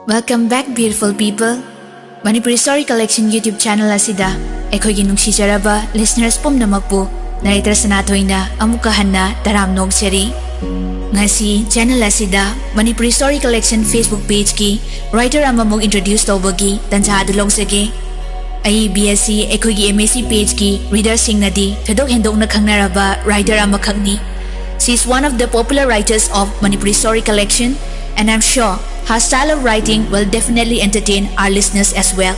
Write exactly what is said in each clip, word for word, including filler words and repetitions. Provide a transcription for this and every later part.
Welcome back, beautiful people. Manipuri Story Collection YouTube channel ꯑꯁꯤꯗ ꯑꯩꯈꯣꯏꯒꯤ ꯅꯨꯡꯁꯤꯖꯔꯕ listeners ꯄꯨꯝꯅꯃꯛꯄꯨ narrator ꯁꯅꯥꯊꯣꯏꯅ ꯑꯃꯨꯛꯀ ꯍꯟꯅ ꯇꯔꯥꯝꯅ ꯑꯣꯛꯆꯔꯤ꯫ ꯉꯁꯤ channel ꯑꯁꯤꯗ Manipuri Story Collection Facebook pageꯀꯤ writer ꯑꯃꯃꯨꯛ introduce ꯇꯧꯕꯒꯤ ꯇꯟꯖꯥ ꯑꯗꯨ ꯂꯧꯖꯒꯦ꯫ ꯑꯏꯕꯤ ꯑꯁꯤ ꯑꯩꯈꯣꯏꯒꯤ MAC pageꯀꯤ readerꯁꯤꯡꯅꯗꯤ ꯊꯣꯏꯗꯣꯛ ꯍꯦꯟꯗꯣꯛꯅ ꯈꯪꯅꯔꯕ writer ꯑꯃꯈꯛꯅꯤ꯫ She is one of the popular writers of Manipuri Story Collection, and I'm sure her style of writing will definitely entertain our listeners as well.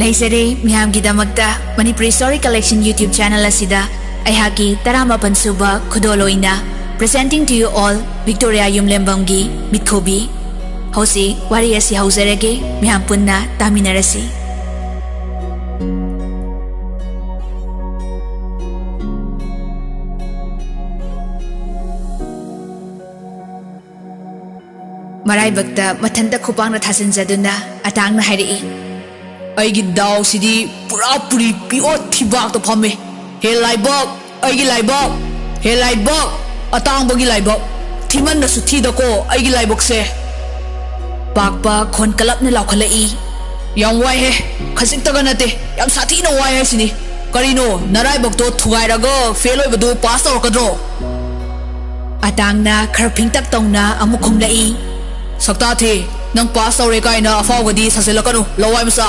ꯂꯩꯖꯔꯦ ꯃꯤꯌꯥꯝꯒꯤꯗꯃꯛꯇ Manipuri Story Collection YouTube channel ꯑꯁꯤꯗ ꯑꯩꯍꯥꯛꯀꯤ ꯇꯔꯥꯃꯥꯄꯟ ꯁꯨꯕ ꯈꯨꯗꯣꯜ ꯑꯣꯏꯅ presenting to you all Victoria ꯌꯨꯝꯂꯦꯝꯕꯝꯒꯤ ꯃꯤꯠꯈꯨꯕꯤ꯫ ꯍꯧꯖꯤꯛ ꯋꯥꯔꯤ ꯑꯁꯤ ꯍꯧꯖꯔꯒꯦ, ꯃꯌꯥꯝ ꯄꯨꯟꯅ ꯇꯥꯃꯤꯟꯅꯔꯁꯤ꯫ ꯃꯔꯥꯏꯕꯛꯇ ꯃꯊꯟꯇ ꯈꯨꯄꯥꯛꯅ ꯊꯥꯖꯤꯟꯖꯗꯨꯅ ꯑꯇꯥꯡꯅ ꯍꯥꯏꯔꯛꯏ꯫ ꯑꯩꯒꯤ ꯗꯥꯎꯁꯤꯗꯤ ꯄꯨꯔꯥ ꯄꯨꯔꯤ ꯄꯤꯌꯣ ꯊꯤꯕꯥꯛꯇ ꯐꯝꯃꯦ꯫ ꯍꯦ ꯂꯥꯏꯕꯛ, ꯑꯩꯒꯤ ꯂꯥꯏꯕꯛ, ꯍꯦ ꯂꯥꯏꯕꯛ, ꯑꯇꯥꯡꯕꯒꯤ ꯂꯥꯏꯕꯛ, ꯊꯤꯃꯟꯗꯁꯨ ꯊꯤꯗꯀꯣ ꯑꯩꯒꯤ ꯂꯥꯏꯕꯛꯁꯦ꯫ ꯄꯥꯛꯄ ꯈꯣꯟ ꯀꯂꯞꯅ ꯂꯥꯎꯈꯠꯂꯛꯏ꯫ ꯌꯥꯝ ꯋꯥꯏꯍꯦ, ꯈꯖꯤꯛꯇꯒ ꯅꯠꯇꯦ, ꯌꯥꯝ ꯁꯥꯊꯤꯅ ꯋꯥꯏ ꯍꯥꯏꯁꯤꯅꯤ꯫ ꯀꯔꯤꯅꯣ, ꯅꯔꯥꯏꯕꯛꯇꯣ ꯊꯨꯒꯥꯏꯔꯒ ꯐꯦꯜ ꯑꯣꯏꯕꯗꯨ ꯄꯥꯁ ꯇꯧꯔꯛꯀꯗ꯭ꯔꯣ? ꯑꯇꯥꯡꯅ ꯈꯔ ꯐꯤꯡꯇꯛ ꯇꯧꯅ ꯑꯃꯨꯛ ꯈꯨꯝꯂꯛꯏ꯫ ꯁꯛꯇꯥ ꯊꯤ, ꯅꯪ ꯄꯥꯁ ꯇꯧꯔꯦ ꯀꯥꯏꯅ ꯑꯐꯥꯎꯒꯗꯤ ꯁꯥꯖꯤꯜꯂꯛꯀꯅꯨ, ꯂꯋꯥꯏ ꯃꯆꯥ꯫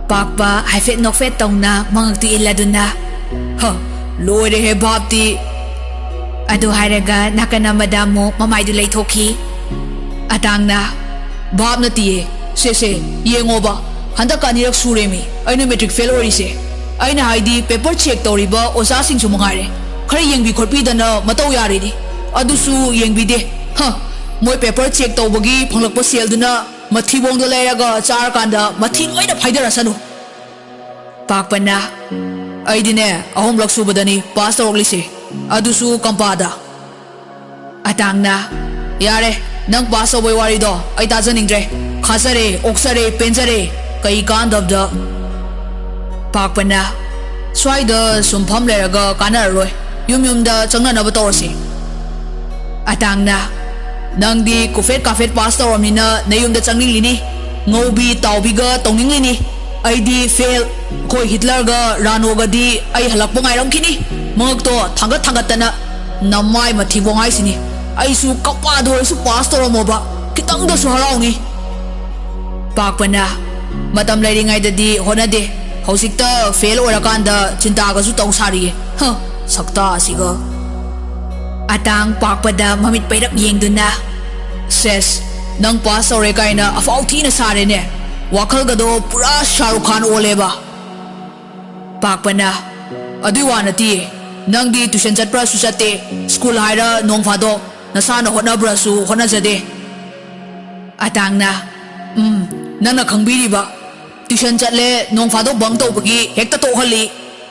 ꯄꯥꯛꯄ ꯍꯥꯏꯐꯦꯠ ꯅꯣꯛꯐꯦꯠ ꯇꯧꯅ ꯃꯉꯛꯇꯨ ꯏꯜꯂꯗꯨꯅ, ꯍ, ꯂꯣꯏꯔꯦꯍꯦ ꯚꯥꯞꯇꯤ꯫ ꯑꯗꯨ ꯍꯥꯏꯔꯒ ꯅꯥꯀꯟ ꯑꯃꯗ ꯑꯃꯨꯛ ꯃꯃꯥꯏꯗꯨ ꯂꯩꯊꯣꯛꯈꯤ꯫ ꯑꯇꯥꯡꯅ, ꯚꯥꯞ ꯅꯠꯇꯤꯌꯦ꯫ ꯁꯦ, ꯁꯦ, ꯌꯦꯡꯉꯣꯕ, ꯍꯟꯗꯛꯀ ꯑꯅꯤꯔꯛ ꯁꯨꯔꯦꯃꯤ ꯑꯩꯅ ꯃꯦꯇ꯭ꯔꯤꯛ ꯐꯦꯜ ꯑꯣꯏꯔꯤꯁꯦ꯫ ꯑꯩꯅ ꯍꯥꯏꯗꯤ ꯄꯦꯄꯔ ꯆꯦꯛ ꯇꯧꯔꯤꯕ ꯑꯣꯖꯥꯁꯤꯡꯁꯨ ꯃꯉꯥꯏꯔꯦ, ꯈꯔ ꯌꯦꯡꯕꯤ ꯈꯣꯠꯄꯤꯗꯅ ꯃꯇꯧ ꯌꯥꯔꯤꯅꯤ꯫ ꯑꯗꯨꯁꯨ ꯌꯦꯡꯕꯤꯗꯦ꯫ ꯍ, ꯃꯣꯏ ꯄꯦꯄꯔ ꯆꯦꯛ ꯇꯧꯕꯒꯤ ꯐꯪꯂꯛꯄ ꯁꯦꯜꯗꯨꯅ ꯃꯊꯤꯕꯣꯡꯗꯣ ꯂꯩꯔꯒ ꯆꯥꯔꯀꯥꯟꯗ ꯃꯊꯤ ꯂꯣꯏꯅ ꯐꯥꯏꯗꯔꯁꯅꯨ꯫ ꯄꯥꯛꯄꯅ, ꯑꯩꯗꯤꯅꯦ, ꯑꯍꯨꯝꯂꯛ ꯁꯨꯕꯗꯅꯤ ꯄꯥꯁ ꯇꯧꯔꯛꯂꯤꯁꯦ, ꯑꯗꯨꯁꯨ ꯀꯝꯄꯥꯗ꯫ ꯑꯇꯥꯡꯅ, ꯌꯥꯔꯦ, ꯅꯪ ꯄꯥꯁ ꯇꯧꯕꯩ ꯋꯥꯔꯤꯗꯣ ꯑꯩ ꯇꯥꯖꯅꯤꯡꯗ꯭ꯔꯦ꯫ ꯈꯥꯖꯔꯦ, ꯑꯣꯛꯆꯔꯦ, ꯄꯦꯟꯖꯔꯦ, ꯀꯩ ꯀꯥꯟꯗꯕꯗ꯫ ꯄꯥꯛꯄꯅ, ꯁ꯭ꯋꯥꯏꯗ ꯁꯨꯝ ꯐꯝ ꯂꯩꯔꯒ ꯀꯥꯟꯅꯔꯔꯣꯏ, ꯌꯨꯝ ꯌꯨꯝꯗ ꯆꯪꯅꯅꯕ ꯇꯧꯔꯁꯤ꯫ ꯑꯇꯥꯡꯅ, ꯅꯪꯗꯤ ꯀꯨꯐꯦꯠ ꯀꯥꯐꯦꯠ ꯄꯥꯁ ꯇꯧꯔꯕꯅꯤꯅ ꯅꯌꯨꯝꯗ ꯆꯪꯅꯤꯡꯂꯤꯅꯤ, ꯉꯧꯕꯤ ꯇꯥꯎꯕꯤꯒ ꯇꯧꯅꯤꯡꯂꯤꯅꯤ꯫ ꯑꯩꯗꯤ ꯐꯦꯜ, ꯑꯩꯈꯣꯏ ꯍꯤꯠꯂꯔꯒ ꯔꯥꯅꯣꯒꯗꯤ ꯑꯩ ꯍꯜꯂꯛꯄ ꯉꯥꯏꯔꯝꯈꯤꯅꯤ꯫ ꯃꯉꯛꯇꯣ ꯊꯥꯡꯒꯠ ꯊꯥꯡꯒꯠꯇꯅ, ꯅꯃꯥꯏ ꯃꯊꯤꯕꯣꯡ ꯍꯥꯏꯁꯤꯅꯤ꯫ ꯑꯩꯁꯨ ꯀꯞꯄꯥꯗ ꯑꯣꯏꯔꯁꯨ ꯄꯥꯁ ꯇꯧꯔꯝꯃꯣꯕ, ꯈꯤꯇꯪꯗꯁꯨ ꯍꯔꯥꯎꯅꯤ꯫ ꯄꯥꯛꯄꯅ, ꯃꯇꯝ ꯂꯩꯔꯤꯉꯩꯗꯗꯤ ꯍꯣꯠꯅꯗꯦ, ꯍꯧꯖꯤꯛꯇ ꯐꯦꯜ ꯑꯣꯏꯔꯀꯥꯟꯗ ꯆꯤꯟꯇꯥꯒꯁꯨ ꯇꯧ ꯁꯥꯔꯤꯌꯦ꯫ ꯍ, ꯁꯛꯇꯥꯁꯤꯒ꯫ ꯑꯇꯥꯡ ꯄꯥꯛꯄꯗ ꯃꯃꯤꯠ ꯄꯩꯔꯞ ꯌꯦꯡꯗꯨꯅ, ꯁꯦꯁ, ꯅꯪ ꯄꯥꯁ ꯇꯧꯔꯦ ꯀꯥꯏꯅ ꯑꯐꯥꯎ ꯊꯤꯅ ꯁꯥꯔꯦꯅꯦ꯫ ꯋꯥꯈꯜꯒꯗꯣ ꯄꯨꯔꯥ ꯁꯥꯔꯨꯈ ꯈꯥꯟ ꯑꯣꯜꯂꯦꯕ꯫ ꯄꯥꯛꯄꯅ, ꯑꯗꯨꯏ ꯋꯥ ꯅꯠꯇꯤꯌꯦ꯫ ꯅꯪꯗꯤ ꯇ꯭ꯌꯨꯁꯟ ꯆꯠꯄ꯭ꯔꯥꯁꯨ ꯆꯠꯇꯦ, ꯁ꯭ꯀꯨꯜ ꯍꯥꯏꯔ ꯅꯣꯡ ꯐꯥꯗꯣꯛ ꯅꯁꯥꯅ ꯍꯣꯠꯅꯕ꯭ꯔꯥꯁꯨ ꯍꯣꯠꯅꯖꯗꯦ꯫ ꯑꯇꯥꯡꯅ, ꯎꯝ, ꯅꯪꯅ ꯈꯪꯕꯤꯔꯤꯕ꯫ ꯇ꯭ꯌꯨꯁꯟ ꯆꯠꯂꯦ, ꯅꯣꯡ ꯐꯥꯗꯣꯛ ꯕꯪ ꯇꯧꯕꯒꯤ ꯍꯦꯛꯇ ꯇꯣꯛꯍꯜꯂꯤ꯫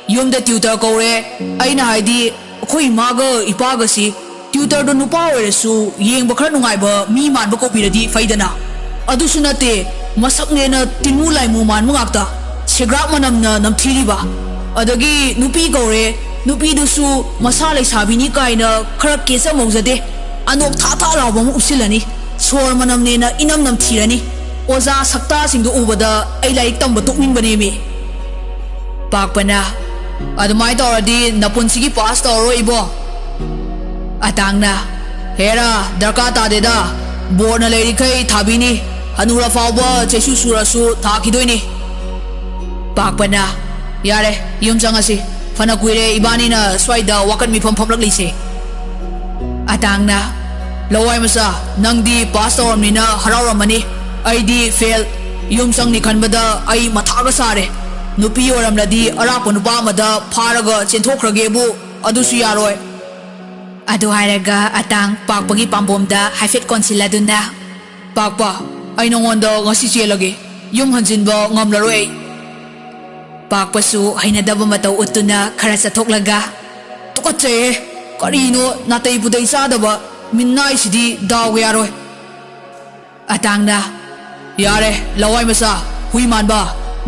ꯌꯨꯝꯗ ꯇ꯭ꯌꯨꯇꯔ ꯀꯧꯔꯦ, ꯑꯩꯅ ꯍꯥꯏꯗꯤ ꯑꯩꯈꯣꯏ ꯏꯃꯥꯒ ꯏꯄꯥꯒꯁꯤ ꯇ꯭ꯌꯨꯇꯔꯗꯣ ꯅꯨꯄꯥ ꯑꯣꯏꯔꯁꯨ ꯌꯦꯡꯕ ꯈꯔ ꯅꯨꯡꯉꯥꯏꯕ ꯃꯤ ꯃꯥꯟꯕ ꯀꯧꯕꯤꯔꯗꯤ ꯐꯩꯗꯅ꯫ ꯑꯗꯨꯁꯨ ꯅꯠꯇꯦ, ꯃꯁꯛꯅꯦꯅ ꯇꯤꯟꯃꯨ ꯂꯥꯏꯃꯨ ꯃꯥꯟꯕ ꯉꯥꯛꯇ, ꯁꯦꯒ꯭ꯔꯥꯛ ꯃꯅꯝꯅ ꯅꯝꯊꯤꯔꯤꯕ꯫ ꯑꯗꯒꯤ ꯅꯨꯄꯤ ꯀꯧꯔꯦ, ꯅꯨꯄꯤꯗꯨꯁꯨ ꯃꯁꯥ ꯂꯩꯁꯥꯕꯤꯅꯤ ꯀꯥꯏꯅ ꯈꯔ ꯀꯦꯆ ꯃꯧꯖꯗꯦ, ꯑꯅꯣꯛ ꯊꯥ ꯊꯥ ꯂꯥꯎꯕ ꯑꯃ ꯎꯞꯁꯤꯜꯂꯅꯤ, ꯁꯣꯔ ꯃꯅꯝꯅꯦꯅ ꯏꯅꯝ ꯅꯝꯊꯤꯔꯅꯤ꯫ ꯑꯣꯖꯥ ꯁꯛꯇꯥꯁꯤꯡꯗꯨ ꯎꯕꯗ ꯑꯩ ꯂꯥꯏꯔꯤꯛ ꯇꯝꯕ ꯇꯣꯛꯅꯤꯡꯕꯅꯦꯃꯤ꯫ ꯄꯥꯛꯄꯅ, ꯑꯗꯨꯃꯥꯏꯅ ꯇꯧꯔꯗꯤ ꯅꯄꯨꯟꯁꯤꯒꯤ ꯄꯥꯁ ꯇꯧꯔꯔꯣꯏ ꯏꯕꯣ꯫ ꯑꯇꯥꯡꯅ, ꯍꯦꯔꯥ, ꯗꯔꯀꯥꯔ ꯇꯥꯗꯦꯗ, ꯕꯣꯔꯅ ꯂꯩꯔꯤꯈꯩ ꯊꯥꯕꯤꯅꯤ, ꯍꯅꯨꯔ ꯐꯥꯎꯕ ꯆꯩꯁꯨ ꯁꯨꯔꯁꯨ ꯊꯥꯈꯤꯗꯣꯏꯅꯤ꯫ ꯄꯥꯛꯄꯅ, ꯌꯥꯔꯦ, ꯌꯨꯝ ꯆꯪꯉꯁꯤ, ꯐꯅ ꯀꯨꯏꯔꯦ ꯏꯕꯥꯅꯤꯅ ꯁ꯭ꯋꯥꯏꯗ ꯋꯥꯀꯠ ꯃꯤꯐꯝ ꯐꯝꯂꯛꯂꯤꯁꯦ꯫ ꯑꯇꯥꯡꯅ, ꯂꯋꯥꯏ ꯃꯆꯥ, ꯅꯪꯗꯤ ꯄꯥꯁ ꯇꯧꯔꯝꯅꯤꯅ ꯍꯔꯥꯎꯔꯝꯃꯅꯤ, ꯑꯩꯗꯤ ꯐꯦꯜ꯫ ꯌꯨꯝ ꯆꯪꯅꯤ ꯈꯟꯕꯗ ꯑꯩ ꯃꯊꯥꯒ ꯁꯥꯔꯦ꯫ ꯅꯨꯄꯤ ꯑꯣꯏꯔꯝꯂꯗꯤ ꯑꯔꯥꯛꯄ ꯅꯨꯄꯥ ꯑꯃꯗ ꯐꯥꯔꯒ ꯆꯦꯟꯊꯣꯛꯈ꯭ꯔꯒꯦꯕꯨ, ꯑꯗꯨꯁꯨ ꯌꯥꯔꯣꯏ꯫ ꯑꯗꯨ ꯍꯥꯏꯔꯒ ꯑꯇꯥꯡ ꯄꯥꯛꯄꯒꯤ ꯄꯥꯝꯕꯣꯝꯗ ꯍꯥꯏꯐꯦꯠ ꯀꯣꯟꯁꯤꯜꯂꯗꯨꯅ, ꯄꯥꯛꯄ, ꯑꯩ ꯅꯉꯣꯟꯗ ꯉꯁꯤ ꯆꯦꯜꯂꯒꯦ꯫ ꯌꯨꯝ ꯍꯟꯖꯤꯟꯕ ꯉꯝꯂꯔꯣꯏ ꯑꯩ꯫ ꯄꯥꯛꯄꯁꯨ ꯍꯩꯅꯗꯕ ꯃꯇꯧ ꯎꯠꯇꯨꯅ ꯈꯔ ꯆꯠꯊꯣꯛꯂꯒ, ꯇꯨꯀꯠꯆꯩꯍꯦ! ꯀꯔꯤꯅꯣ ꯅꯥꯇꯩ ꯄꯨꯗꯩ ꯆꯥꯗꯕ ꯃꯤꯅꯥꯏꯁꯤꯗꯤ, ꯗꯥꯎꯒ ꯌꯥꯔꯣꯏ꯫ ꯑꯇꯥꯡꯅ, ꯌꯥꯔꯦ, ꯂꯋꯥꯏ ꯃꯆꯥ, ꯍꯨꯏ ꯃꯥꯟꯕ,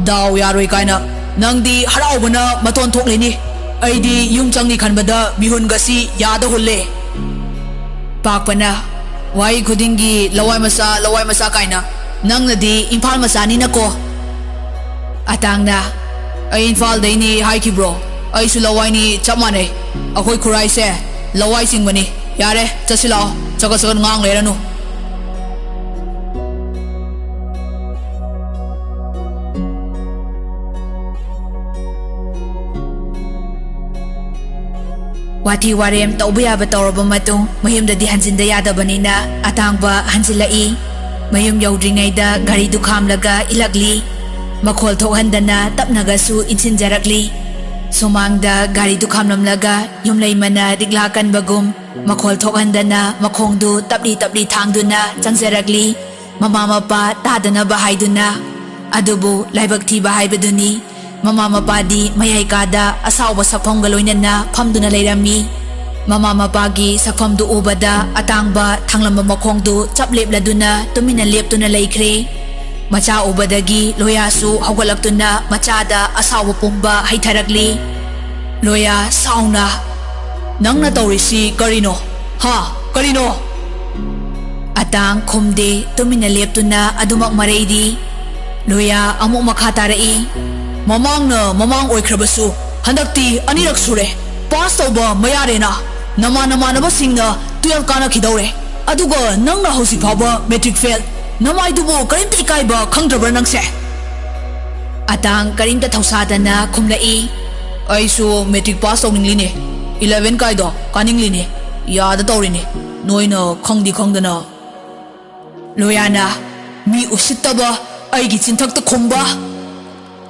ꯗꯥꯎ ꯌꯥꯔꯣꯏ ꯀꯥꯏꯅ꯫ ꯅꯪꯗꯤ ꯍꯔꯥꯎꯕꯅ ꯃꯇꯣꯟ ꯊꯣꯛꯂꯤꯅꯤ꯫ ꯑꯩꯗꯤ ꯌꯨꯝ ꯆꯪꯅꯤ ꯈꯟꯕꯗ ꯃꯤꯍꯨꯟꯒꯁꯤ ꯌꯥꯗ ꯍꯨꯜꯂꯦ꯫ ꯄꯥꯛꯄꯅ, "ꯋꯥꯍꯩ ꯈꯨꯗꯤꯡꯒꯤ ꯂꯋꯥꯏ ꯃꯆꯥ, ꯂꯋꯥꯏ ꯃꯆꯥ" ꯀꯥꯏꯅ꯫ ꯅꯪꯅꯗꯤ ꯏꯝꯐꯥꯜ ꯃꯆꯥꯅꯤꯅꯀꯣ꯫ ꯑꯇꯥꯡꯅ, "ꯑꯩ ꯏꯝꯐꯥꯜꯗꯩꯅꯤ ꯍꯥꯏꯈꯤꯕ꯭ꯔꯣ? ꯑꯩꯁꯨ ꯂꯋꯥꯏꯅꯤ, ꯆꯞ ꯃꯥꯟꯅꯩ꯫ ꯑꯩꯈꯣꯏ ꯈꯨꯔꯥꯏꯁꯦ ꯂꯋꯥꯏ ꯆꯤꯡꯕꯅꯤ꯫ ꯌꯥꯔꯦ, ꯆꯠꯁꯤ ꯂꯥꯛꯑꯣ꯫ ꯆꯒꯠ ꯆꯒꯠ ꯉꯥꯡ ꯂꯩꯔꯅꯨ꯫" ꯋꯥꯊꯤ ꯋꯥꯔꯦꯝ ꯇꯧꯕ ꯌꯥꯕ ꯇꯧꯔꯕ ꯃꯇꯨꯡ, ꯃꯌꯨꯝꯗꯗꯤ ꯍꯟꯖꯤꯟꯗ ꯌꯥꯗꯕꯅꯤꯅ ꯑꯇꯥꯡꯕ ꯍꯟꯖꯤꯜꯂꯛꯏ꯫ ꯃꯌꯨꯝ ꯌꯧꯗ꯭ꯔꯤꯉꯩꯗ ꯒꯥꯔꯤꯗꯨ ꯈꯥꯝꯂꯒ ꯏꯜꯂꯛꯂꯤ꯫ ꯃꯈꯣꯜ ꯊꯣꯛꯍꯟꯗꯅ ꯇꯞꯅꯒꯁꯨ ꯏꯟꯁꯤꯟꯖꯔꯛꯂꯤ꯫ ꯁꯨꯃꯥꯡꯗ ꯒꯥꯔꯤꯗꯨ ꯈꯥꯝꯂꯝꯂꯒ ꯌꯨꯝꯂꯩꯃꯅ ꯂꯤꯛꯂꯥ ꯀꯟꯕꯒꯨꯝ ꯃꯈꯣꯜ ꯊꯣꯛꯍꯟꯗꯅ ꯃꯈꯣꯡꯗꯨ ꯇꯞꯂꯤ ꯇꯞꯂꯤ ꯊꯥꯡꯗꯨꯅ ꯆꯪꯖꯔꯛꯂꯤ꯫ ꯃꯃꯥ ꯃꯄꯥ ꯇꯥꯗꯅꯕ ꯍꯥꯏꯗꯨꯅ꯫ ꯑꯗꯨꯕꯨ ꯂꯥꯏꯕꯛ ꯊꯤꯕ ꯍꯥꯏꯕꯗꯨꯅꯤ꯫ ꯃꯃꯥ ꯃꯄꯥꯗꯤ ꯃꯌꯥꯏ ꯀꯥꯗ ꯑꯁꯥꯎꯕ ꯁꯛꯐꯝꯒ ꯂꯣꯏꯅꯅ ꯐꯝꯗꯨꯅ ꯂꯩꯔꯝꯃꯤ꯫ ꯃꯃꯥ ꯃꯄꯥꯒꯤ ꯁꯛꯐꯝꯗꯨ ꯎꯕꯗ ꯑꯇꯥꯡꯕ ꯊꯥꯡꯂꯝꯕ ꯃꯈꯣꯡꯗꯨ ꯆꯞ ꯂꯦꯞꯂꯗꯨꯅ ꯇꯨꯃꯤꯟꯅ ꯂꯦꯞꯇꯨꯅ ꯂꯩꯈ꯭ꯔꯦ꯫ ꯃꯆꯥ ꯎꯕꯗꯒꯤ ꯂꯣꯌꯥꯁꯨ ꯍꯧꯒꯠꯂꯛꯇꯨꯅ ꯃꯆꯥꯗ ꯑꯁꯥꯎꯕ ꯄꯨꯝꯕ ꯍꯩꯊꯔꯛꯂꯤ꯫ ꯂꯣꯌꯥ ꯁꯥꯎꯅ, "ꯅꯪꯅ ꯇꯧꯔꯤꯁꯤ ꯀꯔꯤꯅꯣ? ꯍꯥ? ꯀꯔꯤꯅꯣ?" ꯑꯇꯥꯡ ꯈꯨꯝꯗꯦ, ꯇꯨꯃꯤꯟꯅ ꯂꯦꯞꯇꯨꯅ ꯑꯗꯨꯃꯛ ꯃꯔꯩꯔꯤ꯫ ꯂꯣꯌꯥ ꯑꯃꯨꯛ ꯃꯈꯥ ꯇꯥꯔꯛꯏ꯫ "ꯃꯃꯥꯡꯅ ꯃꯃꯥꯡ ꯑꯣꯏꯈ꯭ꯔꯕꯁꯨ, ꯍꯟꯗꯛꯇꯤ ꯑꯅꯤꯔꯛ ꯁꯨꯔꯦ ꯄꯥꯁ ꯇꯧꯕ ꯃꯌꯥꯔꯦꯅ꯫ ꯅꯃꯥꯟ ꯅꯃꯥꯟꯅꯕꯁꯤꯡꯅ ꯇꯨꯌꯦꯜꯐ ꯀꯥꯅꯈꯤꯗꯧꯔꯦ, ꯑꯗꯨꯒ ꯅꯪꯅ ꯍꯧꯖꯤꯛ ꯐꯥꯎꯕ ꯃꯦꯇ꯭ꯔꯤꯛ ꯐꯦꯜ꯫ ꯅꯃꯥꯏꯗꯨꯕꯨ ꯀꯔꯤꯝꯇ ꯏꯀꯥꯏꯕ ꯈꯪꯗ꯭ꯔꯕ꯭ꯔꯥ ꯅꯪꯁꯦ?" ꯑꯇꯥꯡ ꯀꯔꯤꯝꯇ ꯊꯧꯁꯥꯗꯅ ꯈꯨꯝꯂꯛꯏ꯫ "ꯑꯩꯁꯨ ꯃꯦꯇ꯭ꯔꯤꯛ ꯄꯥꯁ ꯇꯧꯅꯤꯡꯂꯤꯅꯦ, ꯏꯂꯦꯚꯦꯟ ꯀꯥꯏꯗꯣ ꯀꯥꯅꯤꯡꯂꯤꯅꯦ, ꯌꯥꯗ ꯇꯧꯔꯤꯅꯦ, ꯅꯣꯏꯅ ꯈꯪꯗꯤ ꯈꯪꯗꯅ꯫" ꯂꯣꯌꯥꯅ, "ꯃꯤ ꯎꯁꯤꯠꯇꯕ, ꯑꯩꯒꯤ ꯆꯤꯟꯊꯛꯇ ꯈꯨꯝꯕ!"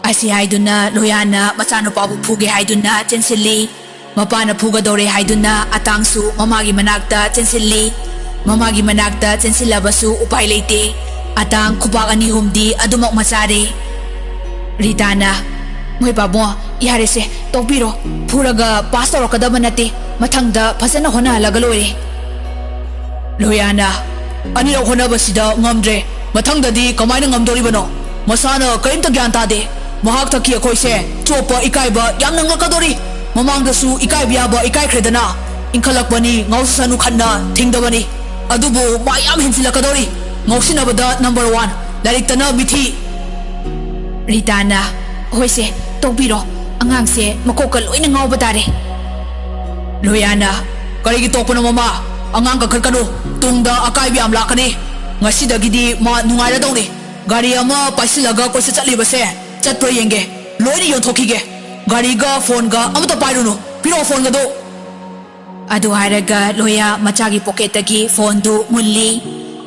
ꯑꯁꯤ ꯍꯥꯏꯗꯨꯅ ꯂꯣꯌꯥꯅ ꯃꯆꯥꯅꯨꯄꯥꯕꯨ ꯐꯨꯒꯦ ꯍꯥꯏꯗꯨꯅ ꯆꯦꯟꯁꯤꯜꯂꯤ꯫ ꯃꯄꯥꯅ ꯐꯨꯒꯗꯧꯔꯦ ꯍꯥꯏꯗꯨꯅ ꯑꯇꯥꯡꯁꯨ ꯃꯃꯥꯒꯤ ꯃꯅꯥꯛꯇ ꯆꯦꯟꯁꯤꯜꯂꯤ꯫ ꯃꯃꯥꯒꯤ ꯃꯅꯥꯛꯇ ꯆꯦꯟꯁꯤꯜꯂꯕꯁꯨ ꯎꯄꯥꯏ ꯂꯩꯇꯦ꯫ ꯑꯇꯥꯡ ꯈꯨꯕꯥꯛ ꯑꯅꯤ ꯑꯍꯨꯝꯗꯤ ꯑꯗꯨꯃꯛ ꯃꯆꯥꯔꯦ꯫ ꯔꯤꯇꯥꯅ, "ꯃꯣꯏ ꯄꯥꯕꯨꯡ, ꯌꯥꯔꯦꯁꯦ, ꯇꯣꯛꯄꯤꯔꯣ꯫ ꯐꯨꯔꯒ ꯄꯥꯁ ꯇꯧꯔꯛꯀꯗꯕ ꯅꯠꯇꯦ꯫ ꯃꯊꯪꯗ ꯐꯖꯅ ꯍꯣꯠꯅꯍꯜꯂꯒ ꯂꯣꯏꯔꯦ꯫" ꯂꯣꯌꯥꯅ, "ꯑꯅꯤꯔꯛ ꯍꯣꯠꯅꯕꯁꯤꯗ ꯉꯝꯗ꯭ꯔꯦ꯫ ꯃꯊꯪꯗꯗꯤ ꯀꯃꯥꯏꯅ ꯉꯝꯗꯣꯔꯤꯕꯅꯣ? ꯃꯁꯥꯅ ꯀꯔꯤꯝꯇ ꯒ꯭ꯌꯥꯟ ꯇꯥꯗꯦ꯫ ꯃꯍꯥꯛ ꯊꯛꯀꯤ ꯑꯩꯈꯣꯏꯁꯦ ꯆꯣꯞꯄ ꯏꯀꯥꯏꯕ ꯌꯥꯝ ꯅꯪꯂꯛꯀꯗꯣꯔꯤ꯫" ꯃꯃꯥꯡꯗꯁꯨ ꯏꯀꯥꯏꯕ ꯌꯥꯕ ꯏꯀꯥꯏꯈ꯭ꯔꯦꯗꯅ꯫ ꯏꯟꯈꯠꯂꯛꯄꯅꯤ, ꯉꯥꯎꯁꯁꯅꯨ ꯈꯟꯅ ꯊꯤꯡꯗꯕꯅꯤ꯫ ꯑꯗꯨꯕꯨ ꯃꯥ ꯌꯥꯝ ꯍꯦꯟꯖꯤꯜꯂꯛꯀꯗꯧꯔꯤ꯫ ꯉꯥꯎꯁꯤꯟꯅꯕꯗ ꯅꯝꯕꯔ ꯋꯥꯟ, ꯂꯥꯏꯔꯤꯛꯇꯅ ꯃꯤꯊꯤ꯫ ꯔꯤꯇꯥꯅ, "ꯍꯣꯏꯁꯦ, ꯇꯣꯛꯄꯤꯔꯣ꯫ ꯑꯉꯥꯡꯁꯦ ꯃꯀꯣꯛꯀ ꯂꯣꯏꯅ ꯉꯥꯎꯕ ꯇꯥꯔꯦ꯫" ꯂꯣꯌꯥꯅ, "ꯀꯔꯤꯒꯤ ꯇꯣꯛꯄꯅꯣ ꯃꯃꯥ? ꯑꯉꯥꯡ ꯀꯟꯈꯠꯀꯅꯨ꯫ ꯇꯨꯡꯗ ꯑꯀꯥꯏꯕ ꯌꯥꯝ ꯂꯥꯛꯀꯅꯤ꯫ ꯉꯁꯤꯗꯒꯤꯗꯤ ꯃꯥ ꯅꯨꯡꯉꯥꯏꯔꯗꯧꯅꯤ꯫ ꯒꯥꯔꯤ ꯑꯃ ꯄꯥꯏꯁꯤꯜꯂꯒ ꯀꯣꯏꯆꯠ ꯆꯠꯂꯤꯕꯁꯦ ꯆꯠꯄ꯭ꯔꯥ ꯌꯦꯡꯒꯦ꯫ ꯂꯣꯏꯅ ꯌꯣꯟꯊꯣꯛꯈꯤꯒꯦ꯫ ꯒꯥꯔꯤꯒ ꯐꯣꯟꯒ ꯑꯃꯇ ꯄꯥꯏꯔꯨꯅꯨ꯫ ꯄꯤꯔꯛꯑꯣ ꯐꯣꯟꯒꯗꯣ꯫" ꯑꯗꯨ ꯍꯥꯏꯔꯒ ꯂꯣꯌꯥ ꯃꯆꯥꯒꯤ ꯄꯣꯀꯦꯠꯇꯒꯤ ꯐꯣꯟꯗꯨ ꯃꯨꯜꯂꯤ꯫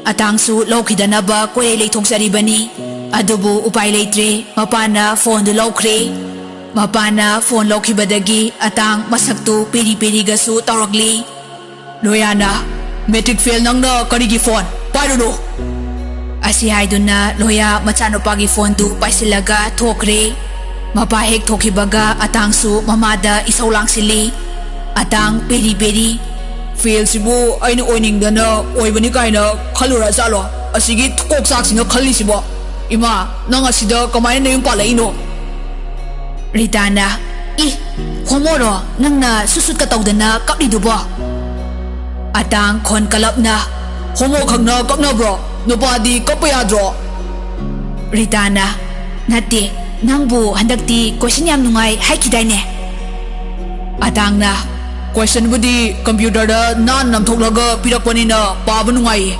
ꯑꯇꯥꯡꯁꯨ ꯂꯧꯈꯤꯗꯅꯕ ꯀꯣꯏꯔꯩ ꯂꯩꯊꯣꯛꯆꯔꯤꯕꯅꯤ꯫ ꯑꯗꯨꯕꯨ ꯎꯄꯥꯏ ꯂꯩꯇ꯭ꯔꯦ, ꯃꯄꯥꯅ ꯐꯣꯟꯗꯨ ꯂꯧꯈ꯭ꯔꯦ꯫ ꯃꯄꯥꯅ ꯐꯣꯟ ꯂꯧꯈꯤꯕꯗꯒꯤ ꯑꯇꯥꯡ ꯃꯁꯛꯇꯨ ꯄꯤꯔꯤ ꯄꯤꯔꯤꯒꯁꯨ ꯇꯧꯔꯛꯂꯤ꯫ ꯂꯣꯌꯥꯅ, "ꯃꯦꯇ꯭ꯔꯤꯛ ꯐꯦꯜ ꯅꯪꯅ ꯀꯔꯤꯒꯤ ꯐꯣꯟ? ꯄꯥꯏꯔꯨꯅꯨ!" ꯑꯁꯤ ꯍꯥꯏꯗꯨꯅ ꯂꯣꯌꯥ ꯃꯆꯥꯅꯨꯄꯥꯒꯤ ꯐꯣꯟꯗꯨ ꯄꯥꯏꯁꯤꯜꯂꯒ ꯊꯣꯛꯈ꯭ꯔꯦ꯫ ꯃꯄꯥ ꯍꯦꯛ ꯊꯣꯛꯈꯤꯕꯒ ꯑꯇꯥꯡꯁꯨ ꯃꯃꯥꯗ ꯏꯁꯧ ꯂꯥꯡꯁꯤꯜꯂꯤ꯫ ꯑꯇꯥꯡ ꯄꯦꯔꯤ ꯄꯦꯔꯤ꯫ "ꯐꯦꯜꯁꯤꯕꯨ ꯑꯩꯅ ꯑꯣꯏꯅꯤꯡꯗꯅ ꯑꯣꯏꯕꯅꯤ ꯀꯥꯏꯅ ꯈꯜꯂꯨꯔ ꯖꯥꯠꯂꯣ? ꯑꯁꯤꯒꯤ ꯀꯣꯛ ꯆꯥꯛꯁꯤꯅ ꯈꯜꯂꯤꯁꯤꯕꯣ? ꯏꯃꯥ, ꯅꯪ ꯑꯁꯤꯗ ꯀꯃꯥꯏꯅ ꯅꯌꯨꯝ ꯄꯥꯜꯂꯛꯏꯅꯣ?" ꯔꯤꯇꯥꯅ, "ꯏ, ꯍꯣꯃꯣꯔꯣ ꯅꯪꯅ ꯁꯨꯠ ꯁꯨꯠꯀ ꯇꯧꯗꯅ ꯀꯞꯂꯤꯗꯨꯕꯣ?" ꯑꯇꯥꯡ ꯈꯣꯟ ꯀꯂꯞꯅ, "ꯍꯣꯃꯣ ꯈꯛꯅ ꯀꯞꯅꯕ꯭ꯔꯣ? ꯅꯨꯄꯥꯗꯤ ꯀꯞꯄ ꯌꯥꯗ꯭ꯔꯣ?" ꯔꯤꯇꯥꯅ, "ꯅꯠꯇꯦ, ꯅꯪꯕꯨ ꯍꯟꯗꯛꯇꯤ ꯀꯣꯏꯁꯟ ꯌꯥꯝ ꯅꯨꯡꯉꯥꯏ ꯍꯥꯏꯈꯤꯗꯥꯏꯅꯦ?" ꯑꯇꯥꯡꯅ, "ꯀꯣꯏꯁꯟꯕꯨꯗꯤ ꯀꯝꯄ꯭ꯌꯨꯇꯔꯗ ꯅꯥꯟꯅ ꯅꯝꯊꯣꯛꯂꯒ ꯄꯤꯔꯛꯄꯅꯤꯅ ꯄꯥꯕ ꯅꯨꯡꯉꯥꯏꯌꯦ꯫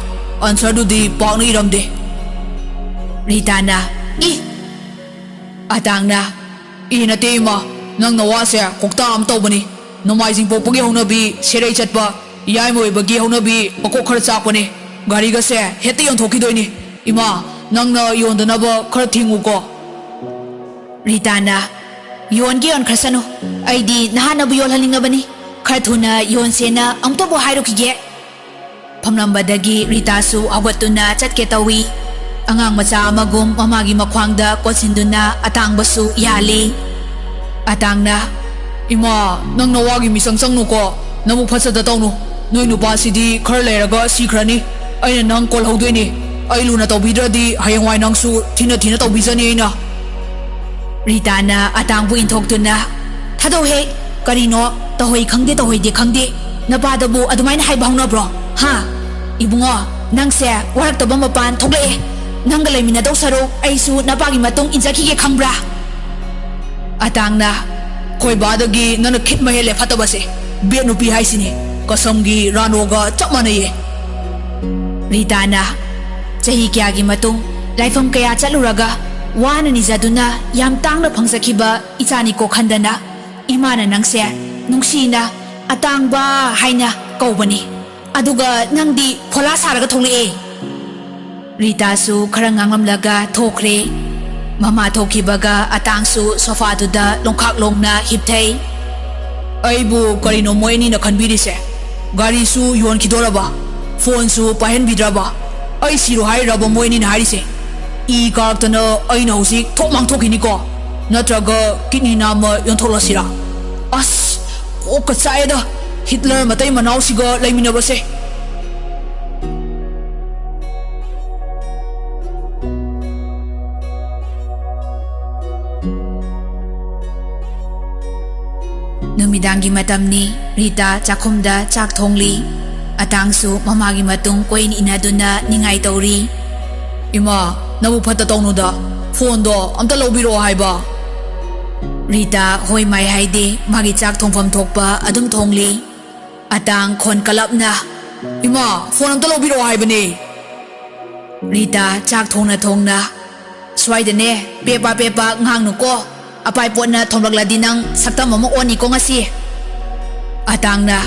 ꯑꯟꯁꯔꯗꯨꯗꯤ ꯄꯥꯛꯅ ꯏꯔꯝꯗꯦ꯫" ꯔꯤꯇꯥꯅ, "ꯏ!" ꯑꯇꯥꯡꯅ, "ꯏ ꯅꯠꯇꯦ ꯏꯃꯥ, ꯅꯪ ꯅꯋꯥꯁꯦ ꯀꯣꯛꯇꯥ ꯑꯃ ꯇꯧꯕꯅꯤ꯫ ꯅꯣꯡꯃꯥꯏꯖꯤꯡ ꯄꯣꯛꯄꯒꯤ ꯍꯧꯅꯕꯤ ꯁꯦꯔꯩ ꯆꯠꯄ, ꯌꯥꯏꯃ ꯑꯣꯏꯕꯒꯤ ꯍꯧꯅꯕꯤ ꯃꯀꯣꯛ ꯈꯔ ꯆꯥꯛꯄꯅꯤ꯫ ꯒꯥꯔꯤꯒꯁꯦ ꯍꯦꯛꯇ ꯌꯣꯟꯊꯣꯛꯈꯤꯗꯣꯏꯅꯤ꯫ ꯏꯃꯥ, ꯅꯪꯅ ꯌꯣꯟꯗꯅꯕ ꯈꯔ ꯊꯤꯡꯉꯨꯀꯣ꯫" ꯔꯤꯇꯥꯅ, "ꯌꯣꯟꯒꯦ ꯌꯣꯟꯈ꯭ꯔꯁꯅꯨ, ꯑꯩꯗꯤ ꯅꯍꯥꯟꯅꯕꯨ ꯌꯣꯜꯍꯟꯅꯤꯡꯉꯕꯅꯤ꯫ ꯈꯔ ꯊꯨꯅ ꯌꯣꯟꯁꯦꯅ ꯑꯃꯨꯛꯇꯕꯨ ꯍꯥꯏꯔꯨꯈꯤꯒꯦ꯫" ꯐꯝꯂꯝꯕꯗꯒꯤ ꯔꯤꯇꯥꯁꯨ ꯍꯧꯒꯠꯇꯨꯅ ꯆꯠꯀꯦ ꯇꯧꯏ꯫ ꯑꯉꯥꯡ ꯃꯆꯥ ꯑꯃꯒꯨꯝ ꯃꯃꯥꯒꯤ ꯃꯈ꯭ꯋꯥꯡꯗ ꯀꯣꯟꯁꯤꯟꯗꯨꯅ ꯑꯇꯥꯡꯕꯁꯨ ꯌꯥꯜꯂꯤ꯫ ꯑꯇꯥꯡꯅ, "ꯏꯃꯥ, ꯅꯪ ꯅꯋꯥꯒꯤ ꯃꯤꯆꯪ ꯆꯪꯅꯨꯀꯣ꯫ ꯅꯕꯨꯛ ꯐꯠꯆꯗ ꯇꯧꯅꯨ꯫ ꯅꯣꯏ ꯅꯨꯄꯥꯁꯤꯗꯤ ꯈꯔ ꯂꯩꯔꯒ ꯁꯤꯈ꯭ꯔꯅꯤ꯫ ꯑꯩꯅ ꯅꯪ ꯀꯣꯜꯍꯧꯗꯣꯏꯅꯤ꯫ ꯑꯩ ꯂꯨꯅ ꯇꯧꯕꯤꯗ꯭ꯔꯗꯤ ꯍꯌꯦꯡꯋꯥꯏ ꯅꯪꯁꯨ ꯊꯤꯅ ꯊꯤꯅ ꯇꯧꯕꯤꯖꯅꯤ ꯑꯩꯅ꯫" ꯔꯤꯇꯥꯅ ꯑꯇꯥꯡꯕꯨ ꯏꯟꯊꯣꯛꯇꯨꯅ, "ꯊꯥꯗꯧꯍꯦ, ꯀꯔꯤꯅꯣ? ꯇꯧꯍꯩ ꯈꯪꯗꯦ, ꯇꯧꯍꯩꯗꯦ ꯈꯪꯗꯦ꯫ ꯅꯄꯥꯗꯕꯨ ꯑꯗꯨꯃꯥꯏꯅ ꯍꯥꯏꯕ ꯍꯧꯅꯕ꯭ꯔꯣ? ꯍꯥ? ꯏꯕꯨꯡꯉꯣ, ꯅꯪꯁꯦ ꯋꯥꯔꯛꯇꯕ ꯃꯄꯥꯟ ꯊꯣꯛꯂꯛꯑꯦ꯫ ꯅꯪꯒ ꯂꯩꯃꯤꯟꯅꯗꯧ ꯁꯔꯨꯛ ꯑꯩꯁꯨ ꯅꯄꯥꯒꯤ ꯃꯇꯨꯡ ꯏꯟꯖꯈꯤꯒꯦ ꯈꯪꯕ꯭ꯔꯥ? ꯑꯇꯥꯡꯅ, "ꯈꯣꯏꯕꯥꯗꯒꯤ ꯅꯪꯅ ꯈꯤꯠ ꯃꯍꯦꯜꯂꯦ ꯐꯠꯇꯕꯁꯦ꯫ ꯕꯦꯠ ꯅꯨꯄꯤ ꯍꯥꯏꯁꯤꯅꯤ꯫ ꯀꯁꯝꯒꯤ ꯔꯥꯅꯣꯒ ꯆꯞ ꯃꯥꯟꯅꯩꯌꯦ꯫" ꯔꯤꯇꯥꯅ, "ꯆꯍꯤ ꯀꯌꯥꯒꯤ ꯃꯇꯨꯡ, ꯂꯥꯏꯐꯝ ꯀꯌꯥ ꯆꯠꯂꯨꯔꯒ, ꯋꯥꯅ ꯅꯤꯖꯗꯨꯅ ꯌꯥꯝ ꯇꯥꯡꯅ ꯐꯪꯖꯈꯤꯕ ꯏꯆꯥꯅꯤꯀꯣ ꯈꯟꯗꯅ, ꯏꯃꯥꯅ ꯅꯪꯁꯦ ꯅꯨꯡꯁꯤꯅ ꯑꯇꯥꯡꯕ ꯍꯥꯏꯅ ꯀꯧꯕꯅꯤ꯫ ꯑꯗꯨꯒ ꯅꯪꯗꯤ ꯐꯣꯂꯥ ꯁꯥꯔꯒ ꯊꯣꯛꯂꯛꯑꯦ꯫" ꯔꯤꯇꯥꯁꯨ ꯈꯔ ꯉꯥꯡꯂꯝꯂꯒ ꯊꯣꯛꯈ꯭ꯔꯦ꯫ ꯃꯃꯥ ꯊꯣꯛꯈꯤꯕꯒ ꯑꯇꯥꯡꯁꯨ ꯁꯣꯐꯥꯗꯨꯗ ꯂꯣꯡꯈꯥꯛ ꯂꯣꯡꯅ ꯍꯤꯞꯊꯩ꯫ "ꯑꯩꯕꯨ ꯀꯔꯤꯅꯣ ꯃꯣꯏ ꯑꯅꯤꯅ ꯈꯟꯕꯤꯔꯤꯁꯦ? ꯒꯥꯔꯤꯁꯨ ꯌꯣꯟꯈꯤꯗꯣꯔꯕ, ꯐꯣꯟꯁꯨ ꯄꯥꯏꯍꯟꯕꯤꯗ꯭ꯔꯕ? ꯑꯩ ꯁꯤꯔꯣ ꯍꯥꯏꯔꯕ ꯃꯣꯏ ꯑꯅꯤꯅ ꯍꯥꯏꯔꯤꯁꯦ? ꯏ ꯀꯥꯔꯛꯇꯅ ꯑꯩꯅ ꯍꯧꯖꯤꯛ ꯊꯣꯛ ꯃꯥꯡꯊꯣꯛꯈꯤꯅꯤꯀꯣ? ꯅꯠꯇ꯭ꯔꯒ ꯀꯤꯠꯅꯤ ꯅꯥꯝꯃ ꯌꯣꯟꯊꯣꯛꯂꯁꯤꯔꯥ? ꯑꯁ, ꯀꯣꯛꯀ ꯆꯥꯛꯑꯦꯗ, ꯍꯤꯠꯂꯔ ꯃꯇꯩ ꯃꯅꯥꯎꯁꯤꯒ ꯂꯩꯃꯤꯟꯅꯕꯁꯦ꯫" ꯅꯨꯃꯤꯗꯥꯡꯒꯤ ꯃꯇꯝꯅꯤ꯫ ꯔꯤꯇꯥ ꯆꯥꯛꯈꯨꯝꯗ ꯆꯥꯛ ꯊꯣꯡꯂꯤ꯫ ꯑꯇꯥꯡꯁꯨ ꯃꯃꯥꯒꯤ ꯃꯇꯨꯡ ꯀꯣꯏꯏꯟ ꯏꯟꯅꯗꯨꯅ ꯅꯤꯡꯉꯥꯏ ꯇꯧꯔꯤ꯫ "ꯏꯃꯥ, ꯅꯕꯨ ꯐꯠꯇ ꯇꯧꯅꯨꯗ꯫ ꯐꯣꯟꯗꯣ ꯑꯝꯇ ꯂꯧꯕꯤꯔꯛꯑꯣ ꯍꯥꯏꯕ꯫" ꯔꯤꯇꯥ ꯍꯣꯏ ꯃꯥꯏ ꯍꯥꯏꯗꯦ, ꯃꯥꯒꯤ ꯆꯥꯛ ꯊꯣꯡꯐꯝ ꯊꯣꯛꯄ ꯑꯗꯨꯝ ꯊꯣꯡꯂꯤ꯫ ꯑꯇꯥꯡ ꯈꯣꯟ ꯀꯂꯞꯅ, "ꯏꯃꯥ, ꯐꯣꯟ ꯑꯝꯇ ꯂꯧꯕꯤꯔꯛꯑꯣ ꯍꯥꯏꯕꯅꯦ꯫" ꯔꯤꯇꯥ ꯆꯥꯛ ꯊꯣꯡꯅ ꯊꯣꯡꯅ, "ꯁ꯭ꯋꯥꯏꯗꯅꯦ ꯄꯦꯄꯥ ꯄꯦꯄꯥ ꯉꯥꯡꯅꯨꯀꯣ꯫ ꯑꯄꯥꯏ ꯄꯣꯠꯅ ꯊꯣꯝꯂꯛꯂꯗꯤ ꯅꯪ ꯁꯛꯇꯝ ꯑꯃ ꯑꯣꯟꯅꯤꯀꯣ ꯉꯁꯤ꯫" ꯑꯇꯥꯡꯅ,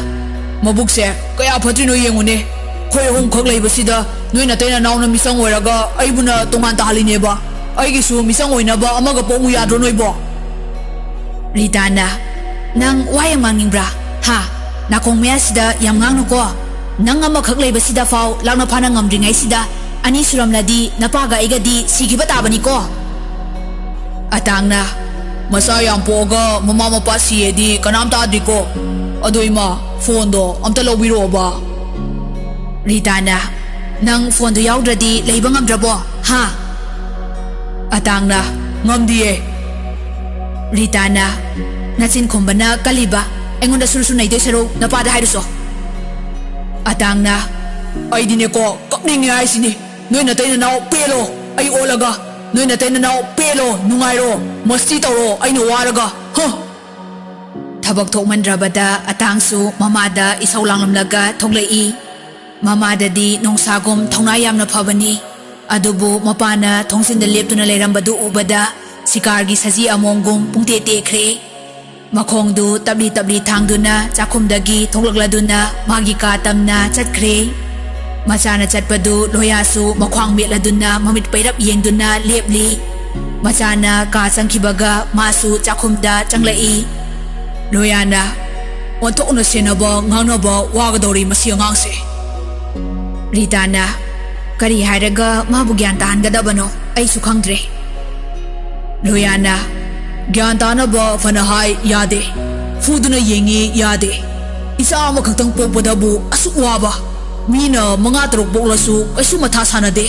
"ꯃꯕꯨꯛꯁꯦ ꯀꯌꯥ ꯐꯠꯇ꯭ꯔꯤꯅꯣ ꯌꯦꯡꯉꯨꯅꯦ꯫ ꯑꯩꯈꯣꯏ ꯑꯍꯨꯝꯈꯛ ꯂꯩꯕꯁꯤꯗ ꯅꯣꯏ ꯅꯇꯩ ꯅꯅꯥꯎꯅ ꯃꯤꯆꯪ ꯑꯣꯏꯔꯒ ꯑꯩꯕꯨꯅ ꯇꯣꯉꯥꯟ ꯇꯥꯍꯜꯂꯤꯅꯦꯕ꯫ ꯑꯩꯒꯤꯁꯨ ꯃꯤꯆꯪ ꯑꯣꯏꯅꯕ ꯑꯃꯒ ꯄꯣꯛꯎ ꯌꯥꯗ꯭ꯔꯣ ꯅꯣꯏꯕꯣ?" ꯔꯤꯇꯥꯅ, "ꯅꯪ ꯋꯥ ꯌꯥꯝ ꯉꯥꯡꯅꯤꯡꯕ꯭ꯔꯥ? ꯍꯥ? ꯅꯥꯀꯣꯡ ꯃꯌꯥꯁꯤꯗ ꯌꯥꯝ ꯉꯥꯡꯅꯨꯀꯣ꯫ ꯅꯪ ꯑꯃꯈꯛ ꯂꯩꯕꯁꯤꯗ ꯐꯥꯎ ꯂꯥꯛꯅ ꯐꯥꯅ ꯉꯝꯗ꯭ꯔꯤꯉꯩꯁꯤꯗ, ꯑꯅꯤ ꯁꯨꯔꯝꯂꯗꯤ ꯅꯄꯥꯒ ꯑꯩꯒꯗꯤ ꯁꯤꯈꯤꯕ ꯇꯥꯕꯅꯤꯀꯣ꯫" ꯑꯇꯥꯡꯅ, "ꯃꯆꯥ ꯌꯥꯝ ꯄꯣꯛꯑꯒ ꯃꯃꯥ ꯃꯄꯥ ꯁꯤꯌꯦꯗꯤ ꯀꯅꯥꯝ ꯇꯥꯗ꯭ꯔꯤꯀꯣ꯫ ꯑꯗꯣ ꯏꯃꯥ, ꯐꯣꯟꯗꯣ ꯑꯝꯇ ꯂꯧꯕꯤꯔꯛꯑꯣꯕ꯫" ꯔꯤꯇꯥꯅ, "ꯅꯪ ꯐꯣꯟꯗꯨ ꯌꯥꯎꯗ꯭ꯔꯗꯤ ꯂꯩꯕ ꯉꯝꯗ꯭ꯔꯕꯣ? ꯍꯥ?" ꯑꯇꯥꯡꯅ, "ꯉꯝꯗꯤꯌꯦ꯫" ꯔꯤꯇꯥꯅ, ꯅꯆꯤꯟ ꯈꯨꯝꯕꯅ ꯀꯜꯂꯤꯕ꯫ ꯑꯩꯉꯣꯟꯗ ꯁꯨꯔꯨ ꯁꯨꯔꯨ ꯅꯩꯗꯣꯏ ꯁꯔꯨꯛ ꯅꯄꯥꯗ ꯍꯥꯏꯔꯨꯁꯣ꯫ ꯑꯇꯥꯡꯅ, "ꯑꯩꯗꯤꯅꯦꯀꯣ, ꯀꯞꯅꯤꯡꯉꯦ ꯍꯥꯏꯁꯤꯅꯤ꯫ ꯅꯣꯏ ꯅꯇꯩ ꯅꯅꯥꯎ ꯄꯦꯜꯂꯣ꯫ ꯑꯩ ꯑꯣꯜꯂꯒ ꯅꯣꯏ ꯅꯇꯩ ꯅꯅꯥꯎ ꯄꯦꯜꯂꯣ, ꯅꯨꯡꯉꯥꯏꯔꯣ, ꯃꯁꯇꯤ ꯇꯧꯔꯣ, ꯑꯩꯅ ꯋꯥꯔꯒ, ꯍ!" ꯊꯕꯛ ꯊꯣꯛꯃꯟꯗ꯭ꯔꯕꯗ ꯑꯇꯥꯡꯁꯨ ꯃꯃꯥꯗ ꯏꯁꯧ ꯂꯥꯡꯂꯝꯂꯒ ꯊꯣꯛꯂꯛꯏ꯫ ꯃꯃꯥꯗꯗꯤ ꯅꯣꯡꯁꯥꯒꯨꯝ ꯊꯧꯅꯥ ꯌꯥꯝꯅ ꯐꯕꯅꯤ꯫ ꯑꯗꯨꯕꯨ ꯃꯄꯥꯅ ꯊꯣꯡꯖꯤꯟꯗ ꯂꯦꯞꯇꯨꯅ ꯂꯩꯔꯝꯕꯗꯨ ꯎꯕꯗ ꯁꯤꯀꯥꯔꯒꯤ ꯁꯖꯤ ꯑꯃꯣꯝꯒꯨꯝ ꯄꯨꯡꯇꯦ ꯇꯦꯛꯈ꯭ꯔꯦ꯫ ꯃꯈꯣꯡꯗꯨ ꯇꯞꯂꯤ ꯇꯞꯂꯤ ꯊꯥꯡꯗꯨꯅ ꯆꯥꯛꯈꯨꯝꯗꯒꯤ ꯊꯣꯛꯂꯛꯂꯗꯨꯅ ꯃꯥꯒꯤ ꯀꯥ ꯇꯝꯅ ꯆꯠꯈ꯭ꯔꯦ꯫ ꯃꯆꯥꯅ ꯆꯠꯄꯗꯨ ꯂꯣꯌꯥꯁꯨ ꯃꯈ꯭ꯋꯥꯡ ꯃꯦꯠꯂꯗꯨꯅ ꯃꯃꯤꯠ ꯄꯩꯔꯞ ꯌꯦꯡꯗꯨꯅ ꯂꯦꯞꯂꯤ꯫ ꯃꯆꯥꯅ ꯀꯥ ꯆꯪꯈꯤꯕꯒ ꯃꯥꯁꯨ ꯆꯥꯛꯈꯨꯝꯗ ꯆꯪꯂꯛꯏ꯫ ꯂꯣꯌꯥꯅ, "ꯑꯣꯟꯊꯣꯛꯅ ꯁꯦꯟꯅꯕ ꯉꯥꯡꯅꯕ ꯋꯥꯒꯗꯧꯔꯤ ꯃꯁꯤ ꯑꯉꯥꯡꯁꯦ꯫" ꯔꯤꯇꯥꯅ, "ꯀꯔꯤ ꯍꯥꯏꯔꯒ ꯃꯥꯕꯨ ꯒ꯭ꯌꯥꯟ ꯇꯥꯍꯟꯒꯗꯕꯅꯣ? ꯑꯩꯁꯨ ꯈꯪꯗ꯭ꯔꯦ꯫" ꯂꯣꯌꯥꯅ, "ꯒ꯭ꯌꯥꯟ ꯇꯥꯅꯕ ꯐꯅ ꯍꯥꯏ ꯌꯥꯗꯦ, ꯐꯨꯗꯨꯅ ꯌꯦꯡꯉꯤ ꯌꯥꯗꯦ꯫ ꯏꯆꯥ ꯑꯃꯈꯛꯇꯪ ꯄꯣꯛꯄꯗꯕꯨ ꯑꯁꯨꯛ ꯋꯥꯕ, ꯃꯤꯅ ꯃꯉꯥ ꯇꯔꯨꯛ ꯄꯣꯛꯂꯁꯨ ꯀꯩꯁꯨ ꯃꯊꯥ ꯁꯥꯅꯗꯦ꯫"